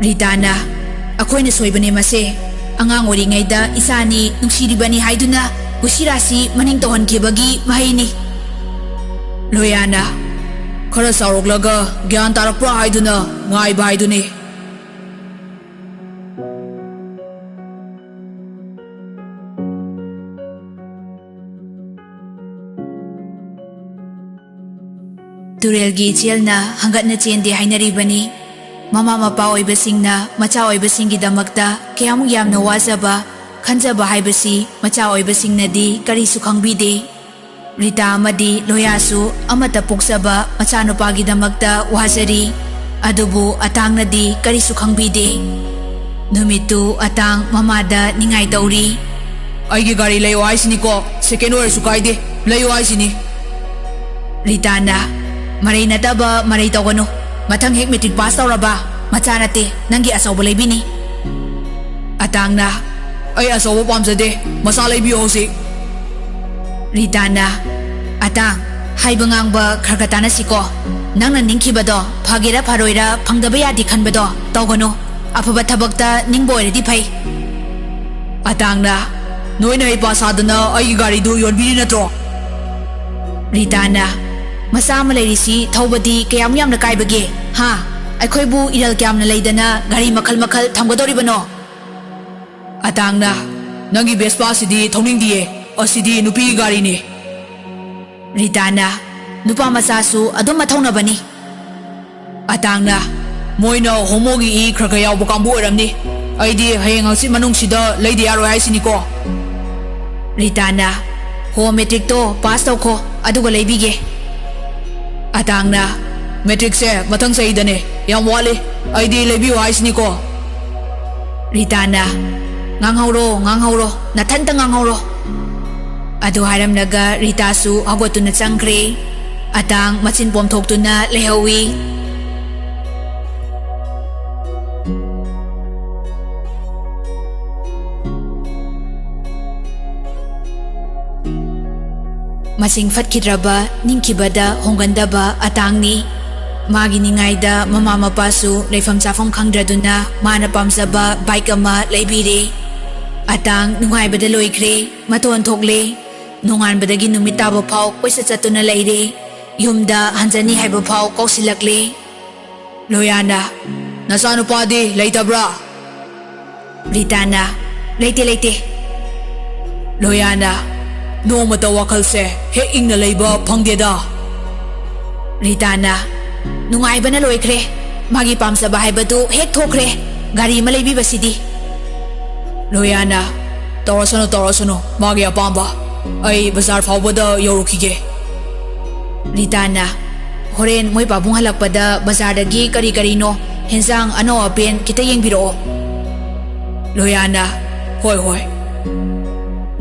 ꯔꯤꯇꯥꯅ, "ꯑꯩꯈꯣꯏꯅ ꯁꯣꯏꯕꯅꯦ ꯃꯁꯦ꯫ ꯑꯉꯥꯡ ꯑꯣꯏꯔꯤꯉꯩꯗ ꯏꯆꯥꯅꯤ, ꯅꯨꯡꯁꯤꯔꯤꯕꯅꯤ ꯍꯥꯏꯗꯨꯅ ꯀꯨꯁꯤꯔꯥꯁꯤ ꯃꯅꯤꯡ ꯇꯧꯍꯟꯈꯤꯕꯒꯤ ꯃꯍꯩꯅꯤ꯫" ꯂꯣꯌꯥꯅ, "ꯈꯔ ꯆꯥꯎꯔꯛꯂꯒ ꯒ꯭ꯌꯥꯟ ꯇꯥꯔꯛꯄ꯭ꯔꯥ ꯍꯥꯏꯗꯨꯅ ꯉꯥꯏꯕ ꯍꯥꯏꯗꯨꯅꯤ꯫" ꯇꯨꯔꯦꯜꯒꯤ ꯏꯆꯦꯜꯅ ꯍꯪꯒꯠꯅ ꯆꯦꯟꯗꯦ ꯍꯥꯏꯅꯔꯤꯕꯅꯤ꯫ ꯃꯃꯥ ꯃꯄꯥ ꯑꯣꯏꯕꯁꯤꯡꯅ ꯃꯆꯥ ꯑꯣꯏꯕꯁꯤꯡꯒꯤꯗꯃꯛꯇ ꯀꯌꯥꯃꯨꯛ ꯌꯥꯝꯅ ꯋꯥꯖꯕ, ꯈꯟꯖꯕ ꯍꯥꯏꯕꯁꯤ ꯃꯆꯥ ꯑꯣꯏꯕꯁꯤꯡꯅꯗꯤ ꯀꯔꯤꯁꯨ ꯈꯪꯕꯤꯗꯦ꯫ ꯔꯤꯇꯥ ꯑꯃꯗꯤ ꯂꯣꯌꯥꯁꯨ ꯑꯃꯠꯇ ꯄꯣꯛꯆꯕ ꯃꯆꯥꯅꯨꯄꯥꯒꯤꯗꯃꯛꯇ ꯋꯥꯖꯔꯤ꯫ ꯑꯗꯨꯕꯨ ꯑꯇꯥꯡꯅꯗꯤ ꯀꯔꯤꯁꯨ ꯈꯪꯕꯤꯗꯦ꯫ ꯅꯨꯃꯤꯠꯇꯨ ꯑꯇꯥꯡ ꯃꯃꯥꯗ ꯅꯤꯡꯉꯥꯏ ꯇꯧꯔꯤ꯫ "ꯑꯩꯒꯤ ꯒꯥꯔꯤ ꯂꯩꯌꯣ ꯍꯥꯏꯁꯤꯅꯤꯀꯣ, ꯁꯦꯀꯦꯟ ꯑꯣꯏꯔꯁꯨ ꯀꯥꯏꯗꯦ, ꯂꯩꯌꯣ ꯍꯥꯏꯁꯤꯅꯤ꯫" ꯔꯤꯇꯥꯅ, "ꯃꯔꯩ ꯅꯠꯇꯕ ꯃꯔꯩ ꯇꯧꯒꯅꯨ꯫ ꯃꯊꯪ ꯍꯦꯛ ꯃꯦꯇ꯭ꯔꯤꯛ ꯄꯥꯁ ꯇꯧꯔꯕ, ꯃꯆꯥ ꯅꯠꯇꯦ, ꯅꯪꯒꯤ ꯑꯆꯧꯕ ꯂꯩꯕꯤꯅꯤ꯫" ꯑꯇꯥꯡꯅ, "ꯑꯩ ꯑꯆꯧꯕ ꯄꯥꯝꯖꯗꯦ, ꯃꯆꯥ ꯂꯩꯕꯤꯌꯣ ꯍꯧꯖꯤꯛ꯫" ꯔꯤꯇꯥꯅ, "ꯑꯇꯥꯡ, ꯍꯥꯏꯕ ꯉꯥꯡꯕ ꯈꯔ ꯈꯔ ꯇꯥꯟꯅꯁꯤꯀꯣ꯫ ꯅꯪꯅ ꯅꯤꯡꯈꯤꯕꯗꯣ, ꯐꯒꯦꯔꯥ ꯐꯔꯣꯏꯔꯥ, ꯐꯪꯗꯕ ꯌꯥꯗꯦ ꯈꯟꯕꯗꯣ ꯇꯧꯒꯅꯨ꯫ ꯑꯐꯕ ꯊꯕꯛꯇ ꯅꯤꯡꯕ ꯑꯣꯏꯔꯗꯤ ꯐꯩ꯫" ꯑꯇꯥꯡꯅ, ꯅꯣꯏꯅ ꯍꯩꯄꯥ ꯁꯥꯗꯅ ꯑꯩꯒꯤ ꯒꯥꯔꯤꯗꯨ ꯌꯣꯟꯕꯤꯔꯤ ꯅꯠꯇ꯭ꯔꯣ? ꯔꯤꯇꯥꯅ, "ꯃꯆꯥ ꯑꯃ ꯂꯩꯔꯤꯁꯤ ꯊꯧꯕꯗꯤ ꯀꯌꯥꯝ ꯌꯥꯝꯅ ꯀꯥꯏꯕꯒꯦ? ꯍꯥ? ꯑꯩꯈꯣꯏꯕꯨ ꯏꯔꯜ ꯀꯌꯥꯝꯅ ꯂꯩꯗꯅ ꯒꯥꯔꯤ ꯃꯈꯜ ꯃꯈꯜ ꯊꯝꯒꯗꯧꯔꯤꯕꯅꯣ?" ꯑꯇꯥꯡꯅ, "ꯅꯪꯒꯤ ꯚꯦꯁꯄꯥꯁꯤꯗꯤ ꯊꯧꯅꯤꯡꯗꯤꯌꯦ꯫ ꯑꯁꯤꯗꯤ ꯅꯨꯄꯤꯒꯤ ꯒꯥꯔꯤꯅꯤ꯫" ꯔꯤꯇꯥꯅ, "ꯅꯨꯄꯥ ꯃꯆꯥꯁꯨ ꯑꯗꯨꯝ ꯃꯊꯧꯅꯕꯅꯤ꯫" ꯑꯇꯥꯡꯅ, "ꯃꯣꯏꯅ ꯍꯣꯃꯣꯒꯤ ꯏ ꯈꯔ ꯈꯔ ꯌꯥꯎꯕ ꯀꯥꯡꯕꯨ ꯑꯣꯏꯔꯝꯅꯤ꯫ ꯑꯩꯗꯤ ꯍꯌꯦꯡ ꯍꯪꯆꯤꯠ ꯃꯅꯨꯡꯁꯤꯗ ꯂꯩꯗ ꯌꯥꯔꯣꯏ ꯍꯥꯏꯁꯤꯅꯤꯀꯣ꯫" ꯔꯤꯇꯥꯅ, "ꯍꯣ, ꯃꯦꯇ꯭ꯔꯤꯛꯇꯣ ꯄꯥꯁ ꯇꯧꯈꯣ, ꯑꯗꯨꯒ ꯂꯩꯕꯤꯒꯦ꯫" ꯑꯇꯥꯡꯅ, "ꯃꯦꯇ꯭ꯔꯤꯛꯁꯦ ꯃꯊꯪ ꯆꯍꯤꯗꯅꯦ, ꯌꯥꯝ ꯋꯥꯠꯂꯤ꯫ ꯑꯩꯗꯤ ꯂꯩꯕꯤꯌꯨ ꯍꯥꯏꯁꯤꯅꯤꯀꯣ꯫" ꯔꯤꯇꯥꯅ, "ꯉꯥꯡꯍꯧꯔꯣ, ꯉꯥꯡꯍꯧꯔꯣ, ꯅꯊꯟꯇ ꯉꯥꯡꯍꯧꯔꯣ꯫" ꯑꯗꯨ ꯍꯥꯏꯔꯝꯂꯒ ꯔꯤꯇꯥꯁꯨ ꯍꯧꯒꯠꯇꯨꯅ ꯆꯪꯈ꯭ꯔꯦ꯫ ꯑꯇꯥꯡ ꯃꯆꯤꯟ ꯄꯣꯝꯊꯣꯛꯇꯨꯅ ꯂꯩꯍꯧꯏ꯫ ꯃꯁꯤꯡ ꯐꯠꯈꯤꯗ꯭ꯔꯕ, ꯅꯤꯡꯈꯤꯕꯗ ꯍꯣꯡꯒꯟꯗꯕ ꯑꯇꯥꯡꯅꯤ꯫ ꯃꯥꯒꯤ ꯅꯤꯡꯉꯥꯏꯗ ꯃꯃꯥ ꯃꯄꯥꯁꯨ ꯂꯩꯐꯝ ꯆꯥꯐꯝ ꯈꯪꯗ꯭ꯔꯗꯨꯅ ꯃꯥꯅ ꯄꯥꯝꯖꯕ ꯕꯥꯏꯛ ꯑꯃ ꯂꯩꯕꯤꯔꯦ꯫ ꯑꯇꯥꯡ ꯅꯨꯡꯉꯥꯏꯕꯗ ꯂꯣꯏꯈ꯭ꯔꯦ꯫ ꯃꯇꯣꯟ ꯊꯣꯛꯂꯦ꯫ ꯅꯣꯡꯉꯥꯟꯕꯗꯒꯤ ꯅꯨꯃꯤꯠ ꯇꯥꯕ ꯐꯥꯎ ꯀꯣꯏꯆꯠ ꯆꯠꯇꯨꯅ ꯂꯩꯔꯦ꯫ ꯌꯨꯝꯗ ꯍꯟꯖꯅꯤ ꯍꯥꯏꯕ ꯐꯥꯎ ꯀꯧꯁꯤꯜꯂꯛꯂꯦ꯫ ꯂꯣꯌꯥꯅ, "ꯅꯆꯥꯅꯨꯄꯥꯗꯤ ꯂꯩꯇꯕ꯭ꯔꯥ?" ꯔꯤꯇꯥꯅ, "ꯂꯩꯇꯦ, ꯂꯩꯇꯦ꯫" ꯂꯣꯌꯥꯅ, "ꯅꯣꯡꯃꯇ ꯋꯥꯈꯜꯁꯦ ꯍꯦꯛ ꯏꯪꯅ ꯂꯩꯕ ꯐꯪꯗꯦꯗ꯫" ꯔꯤꯇꯥꯅ, "ꯅꯨꯡꯉꯥꯏꯕꯅ ꯂꯣꯏꯈ꯭ꯔꯦ꯫ ꯃꯥꯒꯤ ꯄꯥꯝꯖꯕ ꯍꯥꯏꯕꯗꯨ ꯍꯦꯛ ꯊꯣꯛꯈ꯭ꯔꯦ, ꯒꯥꯔꯤ ꯑꯃ ꯂꯩꯕꯤꯕꯁꯤꯗꯤ꯫" ꯂꯣꯌꯥꯅ, "ꯇꯧꯔꯁꯅꯨ, ꯇꯧꯔꯁꯅꯨ, ꯃꯥꯒꯤ ꯑꯄꯥꯝꯕ꯫ ꯑꯩ ꯕꯖꯥꯔ ꯐꯥꯎꯕꯗ ꯌꯧꯔꯨꯈꯤꯒꯦ꯫" ꯔꯤꯇꯥꯅ, "ꯍꯣꯔꯦꯟ ꯃꯣꯏ ꯄꯥꯕꯨꯡ ꯍꯜꯂꯛꯄꯗ ꯕꯖꯥꯔꯗꯒꯤ ꯀꯔꯤ ꯀꯔꯤꯅꯣ, ꯍꯦꯟꯖꯥꯡ ꯑꯅꯧ ꯑꯄꯦꯟ ꯈꯤꯇ ꯌꯦꯡꯕꯤꯔꯛꯑꯣ꯫" ꯂꯣꯌꯥꯅ, "ꯍꯣꯏ, ꯍꯣꯏ꯫"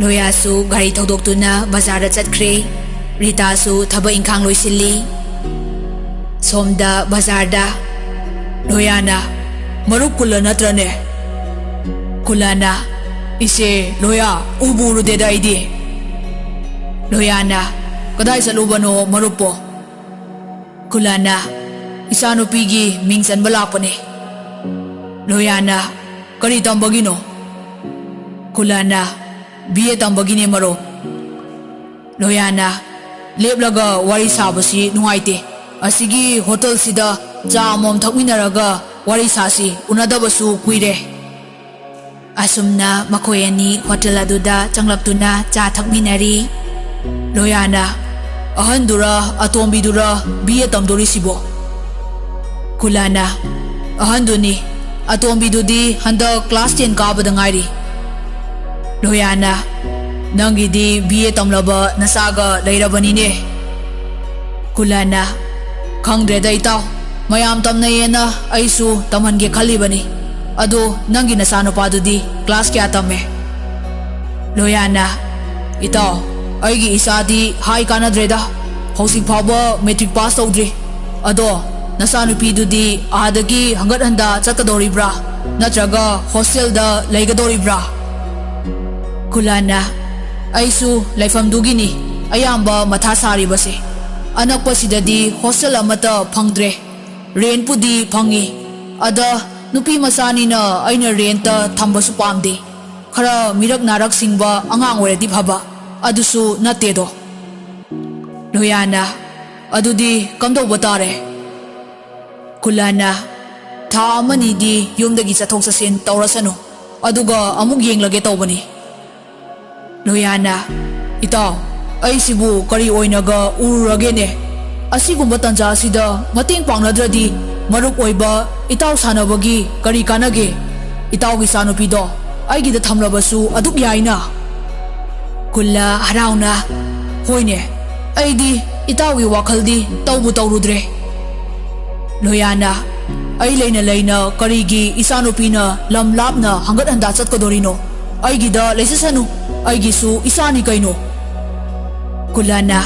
ꯂꯣꯌꯥꯁꯨ ꯒꯥꯔꯤ ꯊꯧꯗꯣꯛꯇꯨꯅ ꯕꯖꯥꯔꯗ ꯆꯠꯈ꯭ꯔꯦ꯫ ꯔꯤꯇꯥꯁꯨ ꯊꯕꯛ ꯏꯪꯈꯥꯡ ꯂꯣꯏꯁꯤꯜꯂꯤ꯫ ꯁꯣꯝꯗ ꯕꯖꯥꯔꯗ ꯂꯣꯌꯥꯅ, "ꯃꯔꯨꯞ ꯀꯨꯂ ꯅꯠꯇ꯭ꯔꯅꯦ?" ꯀꯨꯂꯅ, "ꯏꯆꯦ ꯂꯣꯌꯥ, ꯎꯕꯨ ꯎꯔꯨꯗꯦꯗ ꯑꯩꯗꯤ꯫" ꯂꯣꯌꯥꯅ, "ꯀꯗꯥꯏ ꯆꯠꯂꯨꯕꯅꯣ ꯃꯔꯨꯞꯄꯣ?" ꯀꯨꯂꯅ, "ꯏꯆꯥꯅꯨꯄꯤꯒꯤ ꯃꯤꯡ ꯆꯟꯕ ꯂꯥꯛꯄꯅꯦ꯫" ꯂꯣꯌꯥꯅ, "ꯀꯔꯤ ꯇꯝꯕꯒꯤꯅꯣ?" ꯀꯨꯂꯅ, "ꯕꯤ ꯑꯦ ꯇꯝꯕꯒꯤꯅꯦ, ꯃꯔꯨꯞ꯫" ꯂꯣꯌꯥꯅ, "ꯂꯦꯞꯂꯒ ꯋꯥꯔꯤ ꯁꯥꯕꯁꯤ ꯅꯨꯡꯉꯥꯏꯇꯦ꯫ ꯑꯁꯤꯒꯤ ꯍꯣꯇꯦꯜꯁꯤꯗ ꯆꯥ ꯑꯃꯃꯝ ꯊꯛꯃꯤꯟꯅꯔꯒ ꯋꯥꯔꯤ ꯁꯥꯁꯤ, ꯎꯅꯗꯕꯁꯨ ꯀꯨꯏꯔꯦ꯫" ꯑꯁꯨꯝꯅ ꯃꯈꯣꯏ ꯑꯅꯤ ꯍꯣꯇꯦꯜ ꯑꯗꯨꯗ ꯆꯪꯂꯛꯇꯨꯅ ꯆꯥ ꯊꯛꯃꯤꯟꯅꯔꯤ꯫ ꯂꯣꯌꯥꯅ, "ꯑꯍꯟꯗꯨꯔ ꯑꯇꯣꯝꯕꯤꯗꯨꯔ ꯕꯤ ꯑꯦ ꯇꯝꯗꯣꯔꯤꯁꯤꯕꯣ?" ꯀꯨꯂꯥꯅ, "ꯑꯍꯟꯗꯨꯅꯤ, ꯑꯇꯣꯝꯕꯤꯗꯨꯗꯤ ꯍꯟꯗꯛ ꯀ꯭ꯂꯥꯁ ꯇꯦꯟ ꯀꯥꯕꯗ ꯉꯥꯏꯔꯤ꯫" ꯂꯣꯌꯥꯅ, "ꯅꯪꯒꯤꯗꯤ ꯕꯤ ꯑꯦ ꯇꯝꯂꯕ ꯅꯆꯥꯒ ꯂꯩꯔꯕꯅꯤꯅꯦ꯫" ꯀꯨꯂꯥꯅ, "ꯈꯪꯗ꯭ꯔꯦꯗ ꯏꯇꯥꯎ, ꯃꯌꯥꯝ ꯇꯝꯅꯩꯌꯦꯅ ꯑꯩꯁꯨ ꯇꯝꯍꯟꯒꯦ ꯈꯜꯂꯤꯕꯅꯤ꯫ ꯑꯗꯣ ꯅꯪꯒꯤ ꯅꯆꯥꯅꯨꯄꯥꯗꯨꯗꯤ ꯀ꯭ꯂꯥꯁ ꯀꯌꯥ ꯇꯝꯃꯦ?" ꯂꯣꯌꯥꯅ, "ꯏꯇꯥꯎ, ꯑꯩꯒꯤ ꯏꯆꯥꯗꯤ ꯍꯥꯏ ꯀꯥꯟꯅꯗ꯭ꯔꯦꯗ, ꯍꯧꯖꯤꯛ ꯐꯥꯎꯕ ꯃꯦꯇ꯭ꯔꯤꯛ ꯄꯥꯁ ꯇꯧꯗ꯭ꯔꯤ꯫ ꯑꯗꯣ ꯅꯆꯥꯅꯨꯄꯤꯗꯨꯗꯤ ꯑꯥꯗꯒꯤ ꯍꯪꯒꯠ ꯍꯟꯗ ꯆꯠꯀꯗꯧꯔꯤꯕ꯭ꯔꯥ, ꯅꯠꯇ꯭ꯔꯒ ꯍꯣꯁꯇꯦꯜꯗ ꯂꯩꯒꯗꯧꯔꯤꯕ꯭ꯔꯥ?" ꯀꯨꯂꯥꯅ, "ꯑꯩꯁꯨ ꯂꯩꯐꯝꯗꯨꯒꯤꯅꯤ ꯑꯌꯥꯝꯕ ꯃꯊꯥ ꯁꯥꯔꯤꯕꯁꯦ꯫ ꯑꯅꯛꯄꯁꯤꯗꯗꯤ ꯍꯣꯁꯇꯦꯜ ꯑꯃꯠꯇ ꯐꯪꯗ꯭ꯔꯦ꯫ ꯔꯦꯟꯠꯄꯨꯗꯤ ꯐꯪꯉꯤ꯫ ꯑꯗ ꯅꯨꯄꯤ ꯃꯆꯥꯅꯤꯅ ꯑꯩꯅ ꯔꯦꯟꯠꯇ ꯊꯝꯕꯁꯨ ꯄꯥꯝꯗꯦ꯫ ꯈꯔ ꯃꯤꯔꯛ ꯅꯥꯔꯛ ꯁꯤꯡꯕ ꯑꯉꯥꯡ ꯑꯣꯏꯔꯗꯤ ꯐꯕ, ꯑꯗꯨꯁꯨ ꯅꯠꯇꯦꯗꯣ꯫" ꯂꯣꯌꯥꯅ, "ꯑꯗꯨꯗꯤ ꯀꯝꯗꯧꯕ ꯇꯥꯔꯦ?" ꯀꯨꯂꯥꯅ, "ꯊꯥ ꯑꯃꯅꯤꯗꯤ ꯌꯨꯝꯗꯒꯤ ꯆꯠꯊꯣꯛ ꯆꯠꯁꯤꯟ ꯇꯧꯔꯁꯅꯨ, ꯑꯗꯨꯒ ꯑꯃꯨꯛ ꯌꯦꯡꯂꯒꯦ ꯇꯧꯕꯅꯤ꯫" ꯂꯣꯌꯥꯅ, "ꯏꯇꯥꯎ, ꯑꯩꯁꯤꯕꯨ ꯀꯔꯤ ꯑꯣꯏꯅꯒ ꯎꯔꯨꯔꯒꯦꯅꯦ? ꯑꯁꯤꯒꯨꯝꯕ ꯇꯟꯖꯥ ꯑꯁꯤꯗ ꯃꯇꯦꯡ ꯄꯥꯡꯅꯗ꯭ꯔꯗꯤ ꯃꯔꯨꯞ ꯑꯣꯏꯕ ꯏꯇꯥꯎ ꯁꯥꯟꯅꯕꯒꯤ ꯀꯔꯤ ꯀꯥꯟꯅꯒꯦ? ꯏꯇꯥꯎꯒꯤ ꯏꯆꯥꯅꯨꯄꯤꯗꯣ ꯑꯩꯒꯤꯗ ꯊꯝꯂꯕꯁꯨ ꯑꯗꯨꯛ ꯌꯥꯏꯅ꯫" ꯀꯨꯜꯂ ꯍꯔꯥꯎꯅ, "ꯍꯣꯏꯅꯦ, ꯑꯩꯗꯤ ꯏꯇꯥꯎꯒꯤ ꯋꯥꯈꯜꯗꯤ ꯇꯧꯕꯨ ꯇꯧꯔꯨꯗ꯭ꯔꯦ꯫" ꯂꯣꯌꯥꯅ, "ꯑꯩ ꯂꯩꯅ ꯂꯩꯅ ꯀꯔꯤꯒꯤ ꯏꯆꯥꯅꯨꯄꯤꯅ ꯂꯝ ꯂꯥꯞꯅ ꯍꯪꯒꯠ ꯍꯟꯗꯥ ꯆꯠꯀꯗꯣꯔꯤꯅꯣ? ꯑꯩꯒꯤꯗ ꯂꯩꯖꯁꯅꯨ, ꯑꯩꯒꯤꯁꯨ ꯏꯆꯥꯅꯤ ꯀꯩꯅꯣ꯫" ꯀꯨꯜꯂꯅ,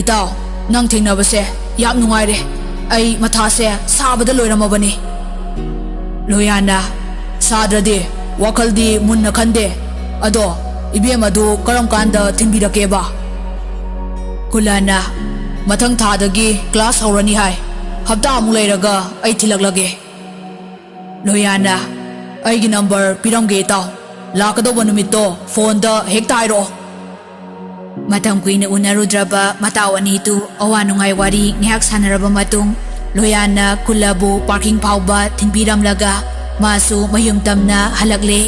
"ꯏꯇꯥꯎ, ꯅꯪ ꯊꯦꯡꯅꯕꯁꯦ ꯌꯥꯝ ꯅꯨꯡꯉꯥꯏꯔꯦ꯫ ꯑꯩ ꯃꯊꯥꯁꯦ ꯁꯥꯕꯗ ꯂꯣꯏꯔꯝꯃꯕꯅꯤ꯫" ꯂꯣꯌꯥꯅ, "ꯁꯥꯗ꯭ꯔꯗꯤ, ꯋꯥꯈꯜꯗꯤ ꯃꯨꯟꯅ ꯈꯟꯗꯦ꯫ ꯑꯗꯣ ꯏꯕꯦꯝ ꯑꯗꯨ ꯀꯔꯝ ꯀꯥꯟꯗ ꯊꯤꯟꯕꯤꯔꯛꯀꯦꯕ?" ꯀꯨꯜꯂꯅ, "ꯃꯊꯪ ꯊꯥꯗꯒꯤ ꯀ꯭ꯂꯥꯁ ꯍꯧꯔꯅꯤ ꯍꯥꯏ꯫ ꯍꯞꯇꯥꯃꯨꯛ ꯂꯩꯔꯒ ꯑꯩ ꯊꯤꯜꯂꯛꯂꯒꯦ꯫" ꯂꯣꯌꯥꯅ, "ꯑꯩꯒꯤ ꯅꯝꯕꯔ ꯄꯤꯔꯝꯒꯦ ꯏꯇꯥꯎ꯫ ꯂꯥꯛꯀꯗꯧꯕ ꯅꯨꯃꯤꯠꯇꯣ ꯐꯣꯟꯗ ꯍꯦꯛꯇ ꯍꯥꯏꯔꯛꯑꯣ꯫ ꯃꯇꯝ ꯀꯨꯏꯅ ꯎꯅꯔꯨꯗ꯭ꯔꯕ ꯃꯇꯥꯎ ꯑꯅꯤꯗꯨ ꯑꯋꯥ ꯅꯨꯡꯉꯥꯏ ꯋꯥꯔꯤ ꯉꯥꯏꯍꯥꯛ ꯁꯥꯟꯅꯔꯕ ꯃꯇꯨꯡ, ꯂꯣꯌꯥꯟꯅ ꯀꯨꯜꯂꯕꯨ ꯄꯥꯔꯀꯤꯡ ꯐꯥꯎꯕ ꯊꯤꯟꯕꯤꯔꯝꯂꯒ ꯃꯥꯁꯨ ꯃꯌꯨꯝ ꯇꯝꯅ ꯍꯜꯂꯛꯂꯦ꯫